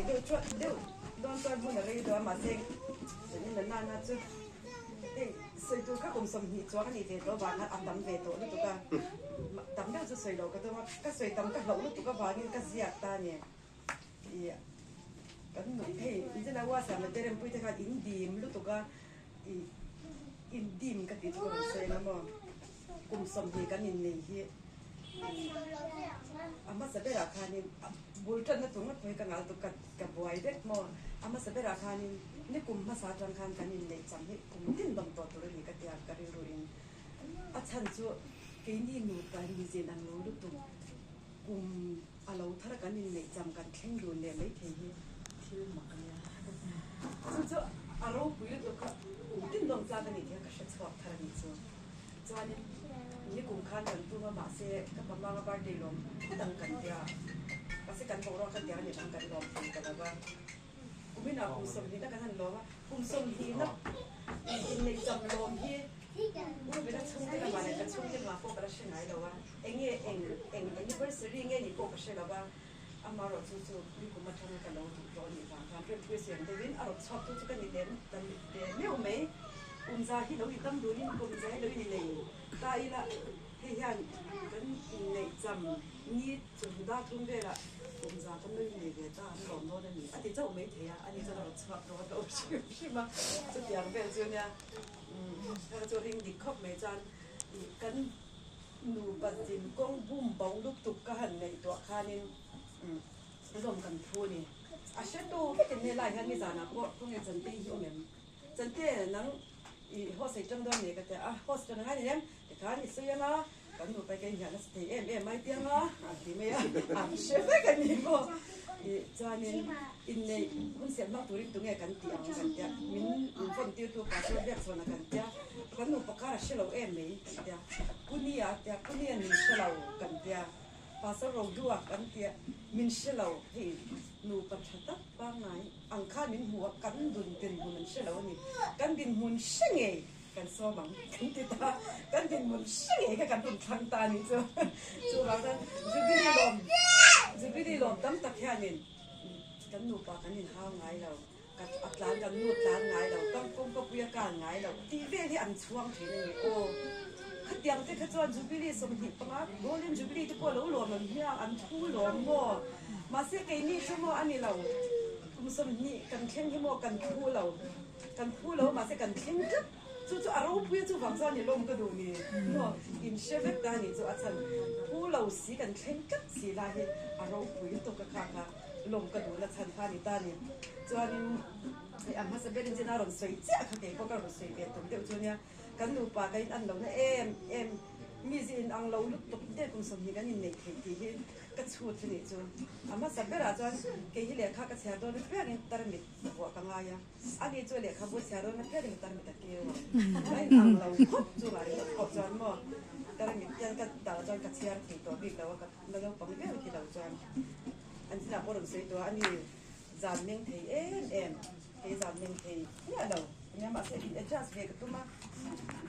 deuh chuah deuh dawn chuan hun a rei deuh a mahse zanin la nana chu hei sawi tur kha kum 20 chuang a nih ve tawh avang khan a tam ve tawh lutuk a tam deuh chu sawi loh ka tum a ka sawi tam ka hlauh lutuk avangin ka ziak ta a ni ih kan nuih hei inzena uasa mate rempuite khan in dim lutuk a ih in dim ka tih chu ka rawn sawi ang a maw kum 20 kan innei hi a hmasa berah khanin bul tanna tur ngawt pawh hi ka ngal tuk ka ka buai vek maw a hmasa berah khanin ni kum hmasa atang khan kan inneih chang hi kum tin dawm tawh tur a ni ka tia ka rilru in a chhan chu keini nupa mizin ang lo lutuk kum a lo thar a kan inneih cham kan thleng dun leh maithei hi thil mak a nia chu chu a ropui lutuk kha kum tin dawm tlak a ni tih kha ka hre chhuak thar a nih chu. Chuanin nikum khan kan tum a mahse ka pa hmanga birthday lawm phawt ang kan tia mahse kan boruak kha tiang a ni ang kan lawm thei ta lo va. Kuminah kum 20 na kan han lawm a, kum 20 na inneih cham lawm hi Rubena chhungte lamah leh ka chhungte lamah pawh ka la hre ngai lo a, eng nge eng eng anniversary nge nih pawh ka hre lo va, amaherawh chu chu nikum atanga ka lo duh tawh a nih vang khan Rempuia siam deuhin a rawn chhuak tu chu ka ni lem ta ve meuh mai. Kum za hi lo intam dunin kum za hi lo innei ta ila hei hian kan inneih cham ni chung dar thum velah kum za kan lo innei ve ta an lawm dawn a ni a ti chauh mai thei a, ani chuan a rawn chhuak dawn lo hrim hrim a, chutiang vel chu nia heng chu ring dik khawp mai chuan kan nupa zin kawng bum bo lutuk ka han ngaihtuah khanin lawm kan phu a ni. A hretu vekin helai hian nizanah pawh khawnge Chantei hi awm em? Chante nang i host ei tang dawn ni ka ti a, host tang ngai ni em? Tikhan i sawi anga kan nupa hi ka inhiah nasa thei em em mai piang a, an ti mai a, an hre vek a ni maw? I chuanin inneih hun siam hmang turin tunge kan tih ang kan tia, min min phone tirtu pastor Biakchhuana kan tia, kan nupa kar a hre lo em mai kan tia, Punia a tia, Punia min hre lo kan tia. Pastor Rodua kan tia min hre lo hei nupa tha tak pangngai ang khan min hmu a kan dun dinhmun an hre lo a ni kan dinhmun hre ngei kan sawm ang kan ti ta kan dinhmun hre ngei kha kan rawn thlang ta a nih chu chuvang chuan Jubilee lawm Jubilee lawm tam tak hianin kan nupa kan inhau ngai lo ka a tlan kan nu tlan ngai lo kan kawngka pui a kan ngai lo tih vel hi an chhuang thin a ni aw khatiang te kha chuan Jubilee 25 Golden Jubilee te pawh a lo lawm an hmiang an thu lawm maw mahse keini chu maw a ni lo kum 20 kan thleng hi maw kan phu lo kan phu lo mahse kan thleng tlat chu chu a ropui a chuvang chuan ni lawm ka duh ni maw in hre vek ta a nih chu a chhan phu lo si kan thleng tlat si lai hi a ropui lutuk a kha kha. Lawm ka duhna chhan kha a ni ta a ni. Chuanin hei a hmasa berin chin a rawn sawi chiah kha kei pawh ka rawn sawi ve tum deuh chu nia. Kan nupa ka in an lohna em em mi zin in ang lo lutuk te kum 20 kan inneih theih tih hi ka chhut chu nih chu. A hmasa berah chuan kei hi lehkha ka chhiar dawn apiangin tarmit vuah ka ngai a. Ani chu lehkhabu chhiar dawn apiangin tarmit a keu a. Ka in ang lo khawp chungah ringawt pawh chuan maw tarmit hian ka dah chuan ka chhiar thei tawh bik lo a ka la naupang viau ti lo chuan. An thinah pawh rawn sawi tawh a, ani zan meng thei em em, kei zan meng thei miah lo nia mahse in adjust ve ka tum a,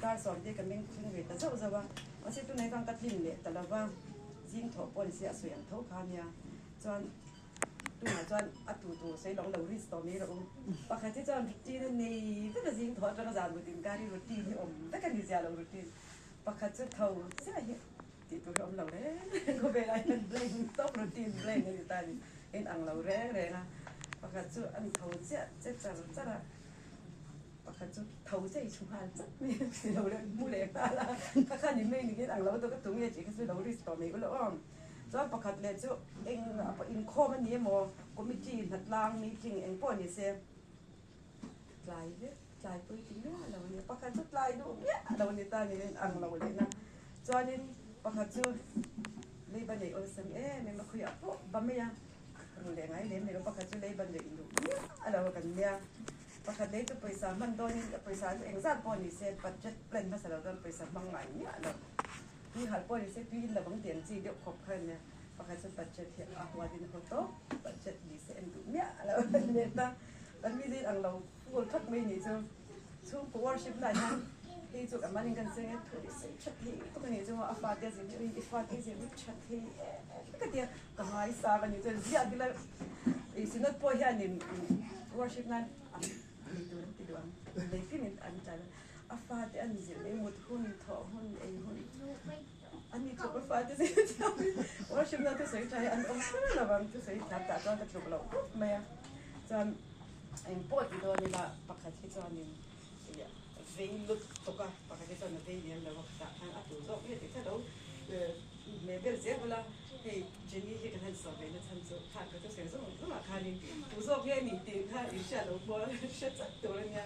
dar 7 te ka meng thleng ve ta zauh zauh a, mahse tunah khan ka tlin leh ta lo va, zing thawh pawh ni se a sawi ang tho kha nia, chuan tunah chuan a tu tur sawi lo lo risk tawh mai rawh u, pakhat hi chuan routine a nei vek a zing thawh atanga zan mut inkar hi routine hi awm vek a ni zia lo routine, pakhat chu tho chiah hi. Tih tur hi awm lo reng reng khawvelah hian blank tawp routine blank a ni ta a ni. In ang lo reng reng a, pakhat chu a ni tho chiah che char char a, pakhat chu tho chiah i chhu nghal chat mai a ti lo leh mu leh nghal a, kha kha ni mai ni in ang lo deuh ka tum nge tih kha chu lo risk tawh mai ula aw. Chuan pakhat leh chu eng inkhawm a ni emaw committee hnatlang meeting eng pawh ni se tlai vek tlai pawh i ti miah lo a ni. Pakhat chu tlai duh miah lo a ni ta a ni in ang lo lehna. Chuanin pakhat chu leiba neih awlsam em em a khawiah pawh ba mai a, ru leh ngai lem leh lo pakhat chu leiba neih duh miah lo a kan nia. Pakhat lei chu pawisa hman dawnin pawisa chu engzat pawh ni se budget plan hmasa lo chuan pawisa hmang ngai miah lo. Tui halh pawh ni se tui in lovang tih an chi deuh khawp kha a nia. Pakhat chu budget hi a huatin a haw tawp, budget ni se en duh miah lo a ni ta. Kan mi ang lo full thak mai ni chu. Chhungkaw worship na hian hei chu kan manin kan cheng e thu sawi that thei tuk a nih chu a fate a zir hi i fate i zir hi that thei em ka tia ka ngai sang a nih chuan ziak ila I Synod pawh hianin worship nan an nei tur an ti duh ang. Lei kimin an tlan a. A fate an zilh mai mut hun, thawh hun, ei hun an ni tluk a fate zilh thiam in worship nan thusawi tha hi an awm fur lo ang. Thusawi thiam tah chuan ka tluk loh khawp mai a. Chuan eng pawh ti dawn ila pakhat hi chuanin vei lut tawk a, pakhat hi chuan a vei lem lo a, tah khan a tur zawk nge tih kha lo hmeh vel zel bawlh a, hei Jenny hi kan han sawi ve na chhan chu khan ka thusawi zawng zawngah khanin tu zawk nge ni tih kha in hriat loh pawh hre chak tur a nia,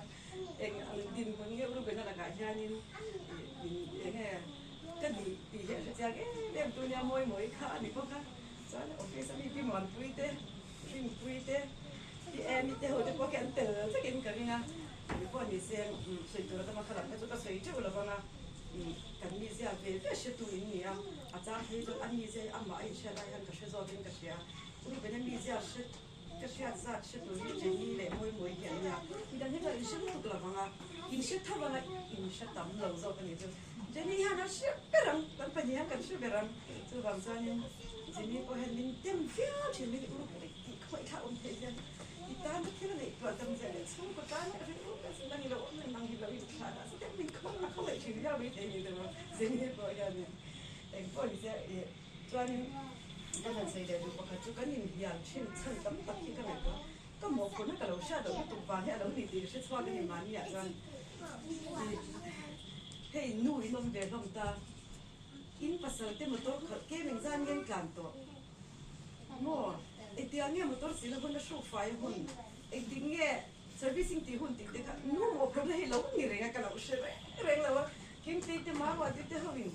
eng ang dinhmun nge Rubena lakah hianin eng nge ka nih tih hi a hre chiang em em tu nia mawi mawi kha a ni bawk a, chuan office a mi pi Muanpui te Rinpui te pi Amy te ho te pawh khi an tel vekin ka ring a, mi pawh ni se sawi tur atama kha lam kha chu ka sawi teuh lo vang a, kan mizia ve ve hretu in ni a, a chang phei chuan a mizia hi amah a inhriat lai hian ka hre zawkin ka hria, Rubena mizia hre ka hriat zat hre tur hi Jenny leh Mawimawi hi an nia, midang hi chuan inhre lutuk lo vang a, inhre tho vang a inhre tam lo zawk a ni chu. Jenny hian a hre ber ang, kan pahnih hian kan hre ber ang. Chuvang chuanin Jenny pawh hian min tem viau thin, min uruk rik tih khaw i thlak awm theih hian i tan ka thil a neih tuah dam zia leh chhungkaw tan a rilru ka zin ang i lo awm reng ang hi lo in thlah dah zet min khaw a khaw ngaih thin viau mai thei ni deuh a Jenny pawh hianin eng pawh ni se ih chuanin ka han sawi leh duh pakhat chu kan inhnial thin chhan tam tak hi ka ngaihtuah ka mawhphurhna ka lo hriat loh lutuk vang hi a lo ni tih ka hre chhuak a ni mahni ah chuan ih hei nu in awm ve hlawm ta in pasal te motor khalh kem engzan nge an tlan tawh maw engtiang nge motor sila hun a hruk fai a hun engtik nge servicing tih hun tih te kha nu mawhphurhna hi lo ni reng a ka lo hre reng reng lo a Kimtei te Marwati te ho in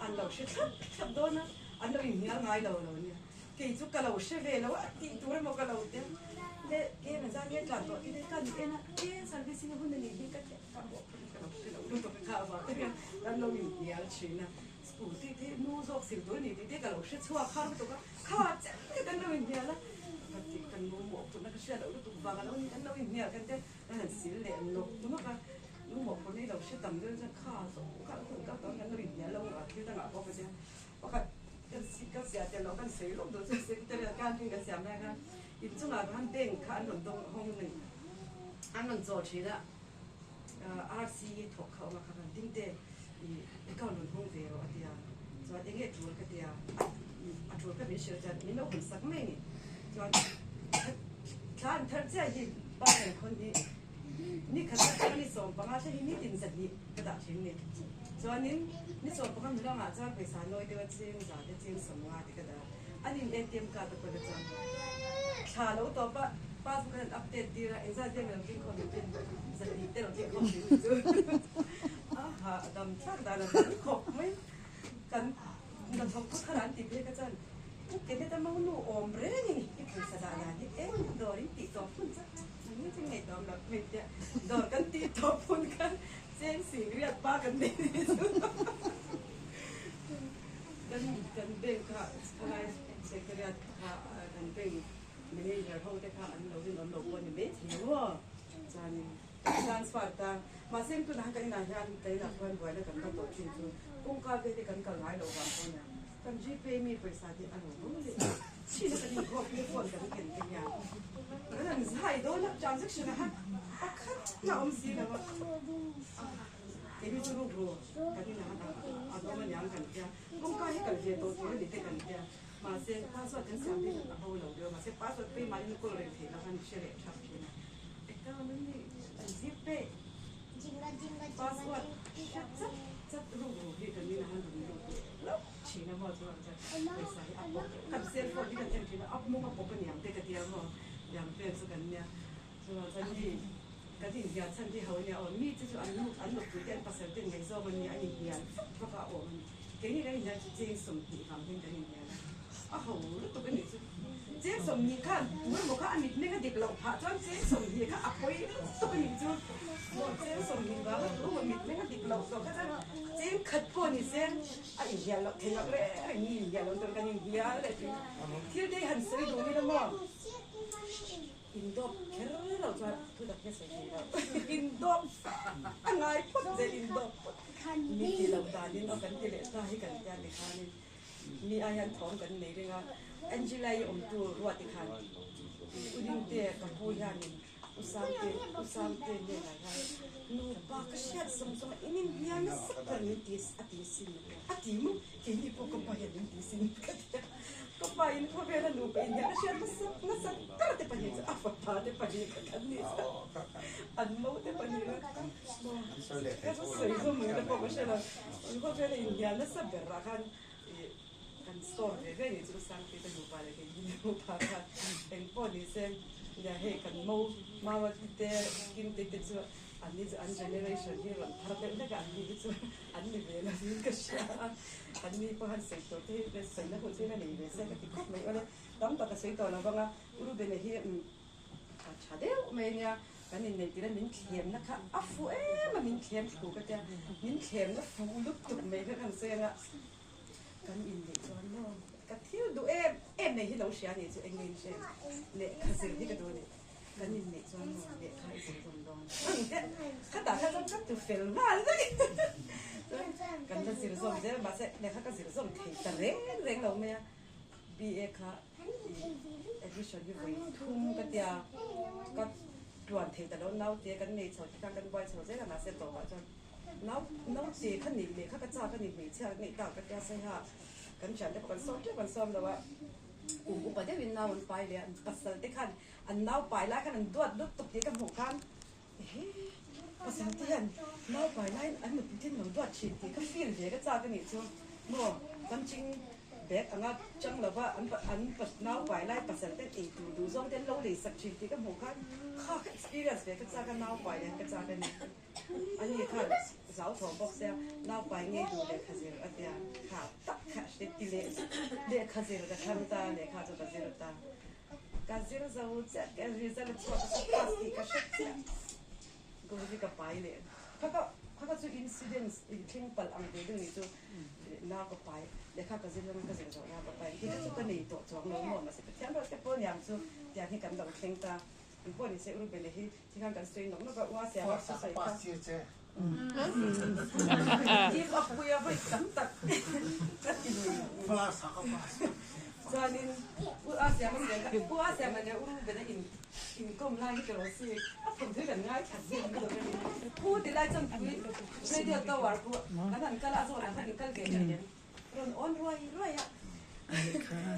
an lo hre thlap thlap dawn a an lo inhnial ngai lo lo nia. Kei chu ka lo hre ve lo a tih tur emaw ka lo ti a, le ke na zan nge tlan tawh tih te ka ni en a, ke servicing a hun a nih hi ka ti a, ka bawh phawt ka lo hre lo lutuk a kha avang te hian kan lo inhnial thin a, school tih te nu zawk sil tur a ni tih te ka lo hre chhuak har lutuk a, kha chen te kan lo inhnial a, ka ti kan nu mawhphurhna ka hriat loh lutuk vang a lo ni kan lo inhnial kan tia kan han sil leh nawk nawk a, nu mawhphurhna hi lo hre tam deuh chuan kha zawng kha hun kal tawh kan lo inhnial lo a, thil dangah pawh ka tia Pakhat kan si kan siah tel loh kan sawi lawk duh chu secretariat khan hring kan siam lai khan inchungah khan bank kha an rawn dawng hawng nei an rawn chawl thin a RC thawk kha awm a kha khan ding te i account rawn hawng ve rawh a tia chuan eng nge tul ka tia a tul kha min hrilh chuan min lo hawn sak mai a ni chuan thla an thar chiah hi pa nen khawn hi Ni khat atanga ni 15 thleng hi nitin zahnih ka dah thin ni. Chuanin ni 15 nulangah chuan pawisa nawi deuha cheng za te cheng 50 te ka dah a. An in ATM card a kawl a chuan thla lo tawp a, passbook an han update tir a, engzat vel lo tling khawm in zahnih te lo tling khawm thin chu a ha dam thlak dan a tam khawp mai. Kan hnathawk thu thar an ti phei kha chuan Pu Kenneth-a monu awm rengin i pawisa dah dan hi eng dawr in tih tawp hun chu. Ni chu ngei tawp lo mai tia dawr kan tih tawp hun khan cheng sing riat pa kan nei ni chu kan kan bank kha khalai secretariat kha kan bank manager ho te kha an lo rinawm lo pawh a ni mai thei maw chuanin transfer ta mahse tunah kan inah hian kan inah khuan buaina kan la tawh thin chu kawngka vel te kan kal ngai loh vang pawh a nia. Kan Gpay mi pawisa te a lo bo leh a, chhin a kan inkhawp hi phone kan ken te hian kan han zai dawn a, transaction a han pakhat na awm si lo a, keini chu rukru kan inah han a dawm aniang kan tia, kawngka hi kal ve tawh tur a ni te kan tia, mahse password kan siam phei chuan a bo lo deuh a, mahse password pawh mahni kawl reng theih loh khan hre leh thap thin a, account a ni an Gpay password hre chat chat rukru hi kan inah han rawn lut leh hlauh thin a maw chuan chuan pawisa hi a pawp kan cell phone hi kan en thin a a mawng a pawp a niang te ka tia maw niang vel chu kan nia chuan chuan mi kan inhnial chhan hi ho ania aw mi te chu an nu an nupui te an pasal ten ngaihzawng an nia an inhnial vak vak a a awm a ni keini kan inhnial chu cheng 20 vang hian kan inhnial a a ho lutuk a nih chu cheng 20 khan tu emaw kha a mitmeng a dik loh phah chuan cheng 20 kha a pawi lutuk a nih chu maw cheng 20 vanga tu emaw mitmeng a dik loh tawh kha chuan cheng khat pawh ni se A inhnial loh thei loh reng reng mi inhnial loh tur kan inhnial leh thin. Thil te hi han sawi duh ila maw? Indawp kher lo chuan thu tak hi a sawi thei lo. Indawp a ngai phawt zel indawp phawt. Mi ti lo danin aw kan ti leh ta hi kan tia tikhanin mi ai hian thawm kan nei reng a. Angela-i awmtu Ruati khan. U Dingte ka pu hianin U Sangte U Sangte hnenah hian nupa ka hriat zawng zawng a in inhnial nasa ber min ti a ti sin a ti maw keini pawh ka pa hian min ti sin ka ti a ka pa in khawvela nupa inhnial a hriat nasa nasa ber te pahnih chu a fapa te pahnih kha kan ni chuan an mo te pahnih kha maw ka sawi zawm mai te pawh ka hre lo khawvela inhnial nasa berah khan ih Kan store ve ve nih chu Sangte te nupa leh kei ni nupa khan eng pawh ni se nia hei kan mo Maua te Kimte te chu an ni chu an generation hi rawn thar deuh hlek a an ni hi chu an ni ve lo in ka hria a an ni pawh han sawi tur te hi sawina hun chu hi la nei ve se ka ti khawp mai awle tam tak a sawi tawh lo vang a U Rubena hi a tha deuh mai ania kan inneih tirh a min thlemna kha a fuh em a min thlem thu ka tia min thlemna fuh lutuk mai kha kan sawi anga Kan inneih chuan maw ka thil duh em em nei hi lo hria nih chu eng nge in hre lehkha zir hi ka duh a ni. Kan inneih chuan maw lehkha i zir dawn dawn ang te khatah kha chuan ka tu fel nghal vek chuan kan la zir zawm zel mahse lehkha ka zir zawm thei ta reng reng lo mai a BA kha admission hi vawi thum ka tia ka tluan thei ta lo naute kan nei chho te khan kan buai chho zel a mahse tawpah chuan Nau naute kha nih leh kha ka chak a ni hmeichhia ka neih tak ka tia sai ha kan thian te pawh kan sawm teuh kan sawm lo a kum upa deuh in nau an pai leh a an pasal te khan an nau pai lai khan an duat lut tuk tih ka hmuh khan ehe pasal te hian nau pai lai in an nupui te an lo duat thin tih ka feel ve ka chak a nih chu maw punching bag anga chang lova an an nau pai lai pasal te ei tur duh zawng te an lo lei sak thin tih ka hmuh khan kha ka experience ve ka chak a nau pai leh ka chak a ni. Ani khan zau thaw bawk sia, naupai ngei duh lehkha zir a tia, kha tak kha hre ti leh lehkha zir ka thlang ta, lehkha chu ka zir ta. Ka zir zo chiah ka result a chhuak ka pass tih ka hre chiah. Govi ka pai leh kha ka kha ka chu incidents inthleng palh ang ve deuh nih chu nau ka pai lehkha ka zir zawng ka zir zawh nau ka pai tih kha chu ka nei tawh chuang lo maw mahse Pathian ruat te pawh niang chu tiang hi kan lo thleng ta. An pawh ni se Rubena hi thi khan kan sawi nawk nawk a, ua siam a sawi kha. Give up pui a vawi tam tak ka ti lui. Chuanin u a siam a sawi kha, u a siam leh u Rubena in inkawm lai hi ka lo si, a thawmhnaw hi kan ngaithla zing lutuk a ni. Pu ti lai chuan pui radio tower khu kan han kal a, a zawnah khan in kal ve thin em? Rawn awn ruai ruai a,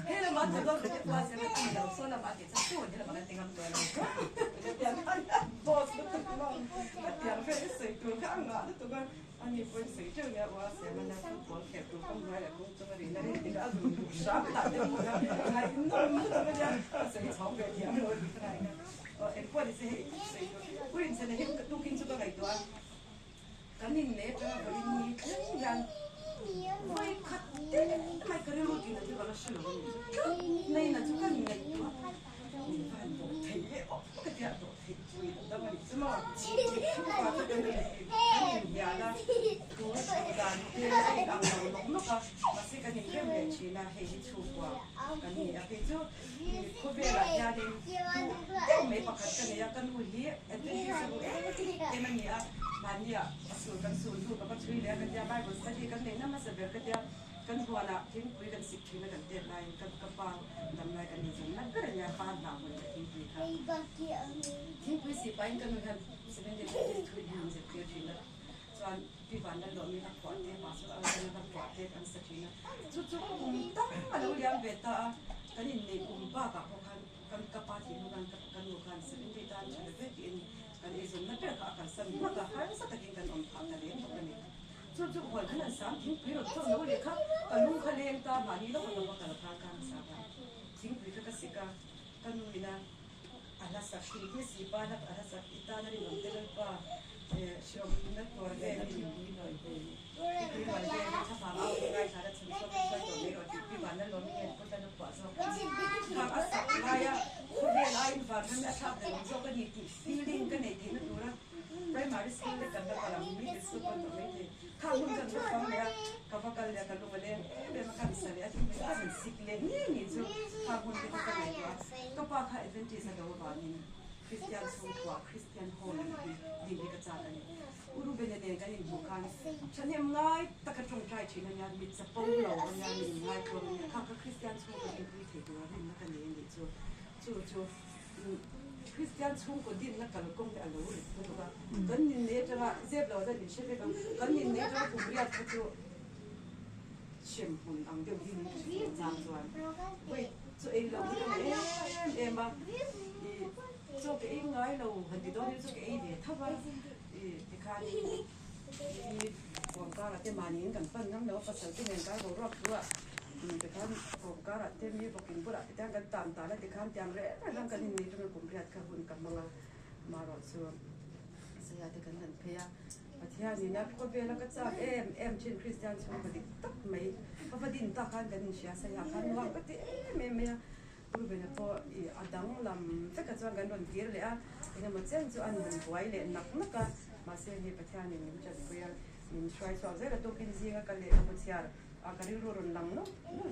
he lamah chu dawn ka ti pawh a zir a ni lo, saw lamah tih chuan chu he lamah kan ti ngam tawh lo. Ka tiang khan a boss lutuk maw, ka tiang vel i sawi tur kha a ngah lutuk a, ani pawhin sawi teuh nia ua siam a nia football khelh tur kawng hnuai leh kawng chunga rihna reng tikah a zun duh hram tah te pawh kha ngaihnawm lutuk a nia, ka sawi chhawng ve thiam lo a ni kha ngai a, engpawh ni se hei sawi tur Purinchhana hi tukin chu ka ngaihtuah a. Kan inneih atanga vawiin ni thleng hian vawi khat te mai ka rilru tihna chu ka la hre lo a ni. Tlat naina chu ka ngaihtuah min va han dawh theih leh awm ka tia dawh theih pui lo dam a ni chu maw. Chhungkua chu kan inhnial a, thu dan te a inang lo nawk nawk a, mahse kan inrem leh thin a, hei hi chhungkua kan ni a. Kei chu khawvelah hianin duh deuh mai pakhat ka nei a, ka nu hi Adventist a ru em em a ni a, mahniah a sul kan sul hnu ka va chhui leh a ka tia, Bible study kan neih na hmasa ber ka tia, kan huanah thingpui kan sik thin a kan tet laiin ka ka pa dam lai kan inzawm nat ber a nia, pa hnah hawn leh thingpui kha thingpui sih pahin ka nu hian Seventh Day Adventist thu hi min zirtir thin a, chuan Pi Vanlalawmin a phuah te, Pastor Alvin a phuah te kan sa thin a, chu chu kum tam a lo liam ve ta a, kan inneih kum bakah pawh khan Kan ka pa tih hnu khan ka nu khan seventy tan tha ve ve tiin kan eizawnna ber kha a kalsan hmak a, harsa takin kan awm phah ta reng bawk a ni. Chu chu huan khan an sam thingpui rawn thawk lo leh kha ka lung kha leng ta mahni lawk a ka va kal kha ka han sa khan thingpui kha ka sik a, ka nu ina a hla sak thingpui si pa hla a hla sak i tan a rinawm te lalpa hreawmna tuar velin tui nawi velin thla vang au ngai thla la chhan chhuak ka hruai tawh mai rawh tih pi van lalawm in ngen put a lu phuah zawk khang a sak lai a khawvel aiin van ram hi a thlak daih awm zawk a ni tih feeling ka neih theihna tura primary school te kan la kal ang middle school pawh tawh mai thei khang hun khan ka fang leh a ka va kal leh a ka lung a leng em em a khan sa leh a thingpui a han sik leh ngei ngei chu khang hun te kha ka ngaihtuah a ka pa kha Adventist a lo avangin Christian chhungkua Christian home hi din hi ka chak a ni. U Rubena nen kan inhmuh khan thahnem ngai taka tawngtai thin a nia, mit chapo lo a nia, min inngai tluang a nia, kha ka Kristian chhungkaw inpui thei tura rinna ka nei a nih chu, chu chu. Kristian chhungkaw dinna kalkawng hi a lo rit lutuk a, kan inneih atanga zep lo chuan min hre vek ang, kan inneih atanga kum riat kha chu hremhmun ang deuh hi min hre chang chuan vawi chu ei lo hi ka nei em em a, ih chaw ka ei ngai lo han ti dawn in chu ka ei ve tho va, ih tikhanin ih kawmkara te mahniin kan pan ngam lo a, pasal te nen kar boruak thu ah tikhan kawmkara te mi bawkin bulah te hian kan tan tan a tikhan tiang reng reng khan kan inneih tanga kum riat kha hun ka hmang a, marawh chu saya te kan han phei a. Pathianin a khawvela ka chak em em thin Kristian chhungkaw dik tak mai ka va din tak khan kan inhria saia khan nuam ka ti em em mai a, Rubena pawh ih a danglam vekah chuan kan rawn kir leh a, engemaw chen chu a nun buai leh nak nak a, mahse hei Pathianin min tanpui a, min hruai chhuak zel a, tukin zinga ka lehkhabu chhiar a ka rilru rawn lang nawk nawk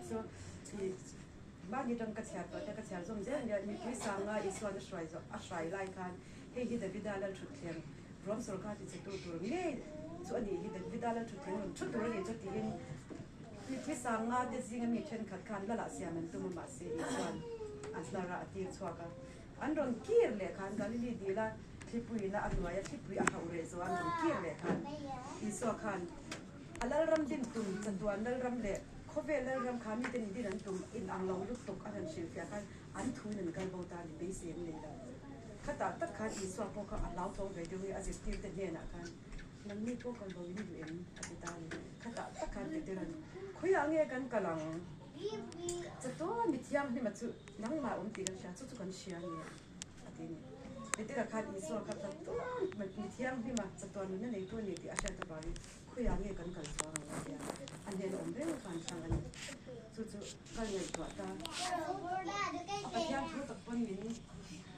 chu ih mahni tang ka chhiar tawh te ka chhiar zawm zel nia mipui sanga Isuan a hruai zawh a hruai lai khan hei hi Davida Lalthutthleng Rom sorkar ti chetu tur ngei chu a nih hi Davida lal thutthleng rawn thu tur a nih chu tiin mipui sanga te zinga mi thenkhat khan lal ah siam an tum a mahse Isuan an hnar a a tir chhuak a an rawn kir leh khan Galili dil a thlipui in a a hnuai a thlipui a hauh reh zawh an rawn kir leh khan Isua khan a lalram din tum chatuan lalram leh khawvel lalram kha mite nih din an tum inang lo lutuk a han hrilhfiah khan An thuin an kal bo ta ni beisei an nei lo. Khatah tak khan Isua pawh kha a hlauthawng ve deuh hi a zirtirte hnenah khan, Nangni pawh kal bo in duh em? a ti ta a ni. Khatah tak khan Petera'n, Khawiah nge kan kal ang? Chatuan mi thianghlima chu nangmah awm tih kan hria, chu chu kan hria a ni, a ti a ni. Petera khan Isua kha chatuan mi thianghlima chatuan nunna neitu a ni tih a hriat avangin, Khawiah nge kan kal chuang ang? a ti a. A hnena awm reng khan thlang a ni. Chu chu kal ngaihtuah ta. A Pathian thu tak pawn min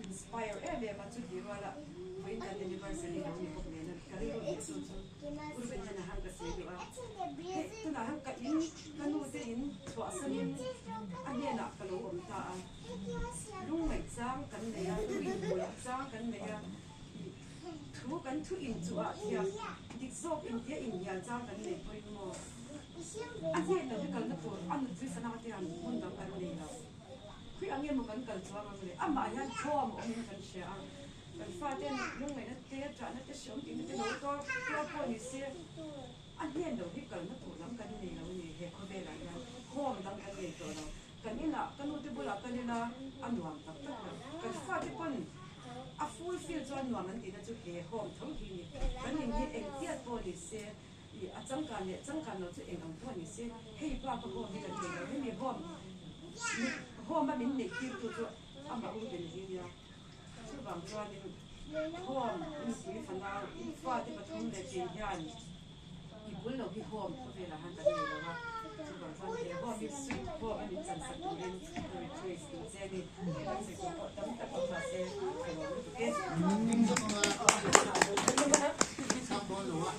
inspire em em a, chuti ruala vawiin kan anniversary lo ni bawk nen a, ka rilru duh chu chu Urban hian a han ka sawi duh a. Hei tunah hian ka in, ka nu te in chhuahsanin a hnenah ka lo awm ta a. Lungngaih chang kan nei a, lu inhmuh chang kan nei a, Thu kan thu in chu ah thiam dik zawk in tia inhnial chang kan nei pawhin maw? A hnen lo hi kalna tur a nutpui sana te hian hmun dang kan nei lo. Khawi ang emaw kan kal chuang ang le? Amah hian thawm awm in kan hria a, kan fate lungngaihna te, ṭahna te, hreawm tihna te lo tuar tuar pawh ni se, a hnen lo hi kalna tur dang kan nei lo a ni. He khawvelah hian home dang kan nei tawh lo. Kan inah ka nute bulah kal ila a nuam tak tak lo. Kan fate pawn a full fill chuan nuam an tihna chu he home tho hi ni. Kan in hi eng tiat pawh ni se, ih a changkan leh changkan lo chu eng ang pawh ni se, hei pa ka home hi kan thei lo. Hemi home home a min neih tir tu chu amah u ben hi nia. Chuvang chuanin home inpui fanau fate pathum leh kei hian I bul lo hi home khawvelah han kan nei lo a, chuvang chuan he home hi sweet home a min chan sak turin ka request duh che a ni. He kan sawi tur pawh tam tak awm mahse ka lawm lutuk e. Chhang dawn lo a,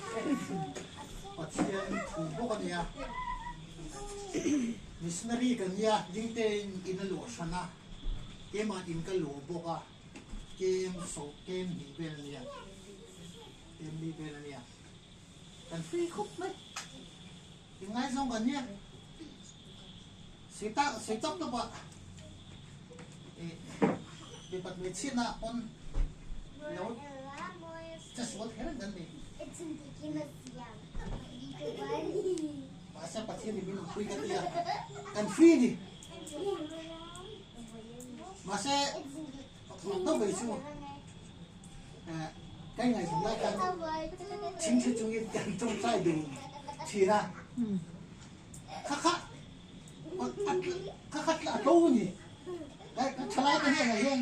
Pathian thu bawk a nia. Missionary kan nia, Dingtein in a luah hran a, keimah in ka luah bawk a, kem sawh kem hnih vel a nia. Emily vel a nia. Kan free khawp mai. In ngaizawng kan nia. Sita sei tawp tawp a. Eh mipat hmeichhiatna ah pawn lo che sual kher ang kan ni. Mahse Pathian in min awmpui ka tia. Kan free ni. Mahse mak deuh mai chu. Ka ingaihzawm lai khan chhingchhe chungin kan tawngtai dun thin a, kha kha kha kha a tlo a ni. Ka thalai te hnenah hian.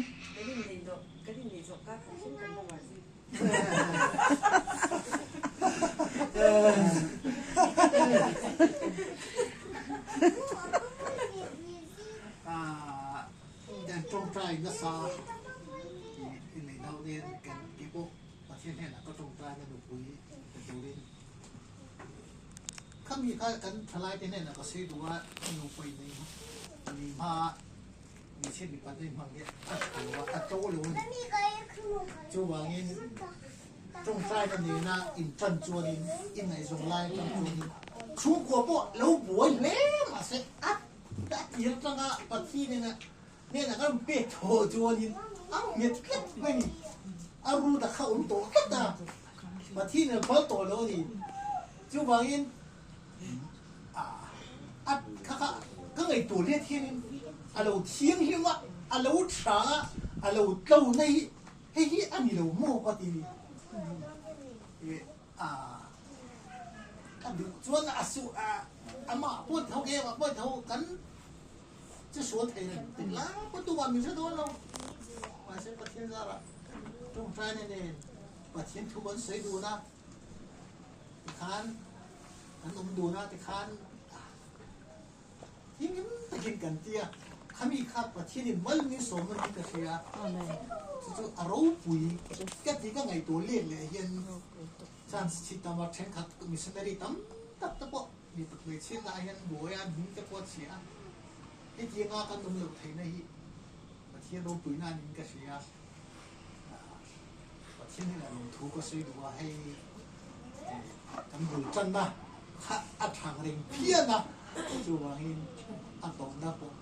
Kan inneih zawh kar khat hrim kan la uar zui. Kan tawngtai nasa i nei deuh nen kan ti pawh Pathian hnenah ka tawngtai na nupui pe turin khami kha kan thalai te hnenah ka sawi duh a nupui nei nei hma hmeichhia mipa nei hmang hi a tha lo a a to lo a ni chuvangin tawngtai na nena intan chuanin ingaihzawng lai atang chuanin chhungkua pawh lo buai hle mahse a A tir atanga Pathian hnena hnenah kan pek thaw chuanin A nghet tlat mai ni. A root a kha awm tawh tlat a. Pathian in a phal tawh lo a ni. Chuvangin a kha kha ka ngaihtuah let hianin a lo thianghlim a, a lo tha a, a lo tlo na hi hei hi a ni lo maw ka ti ni. A ka duh chuan a su a amah pawh tho keimah pawh tho kan Chu sual thei reng tik lai pawh tumah min hre dawn lo. Mahse Pathian zarah tawngtaina nen Pathian thu kan sawi dun a, tikhan kan awm dun a, tikhan him takin kan ti a, khami kha Pathianin mal min sawm a ni ka hria. Chu chu a ropui ka ti ka ngaihtuah let leh hian chance chhi tam a thenkhat missionary tam tak te pawh Mi hmeichhia ah hian buai a, hming te pawh a chhia a. Hetianga kan awm loh theihna hi Pathian ropuina a niin ka hria. Pathian hian a lawmthu ka sawi duh a, hei kan bul tanna kha a thang reng phian a, chuvangin a tawpna pawh.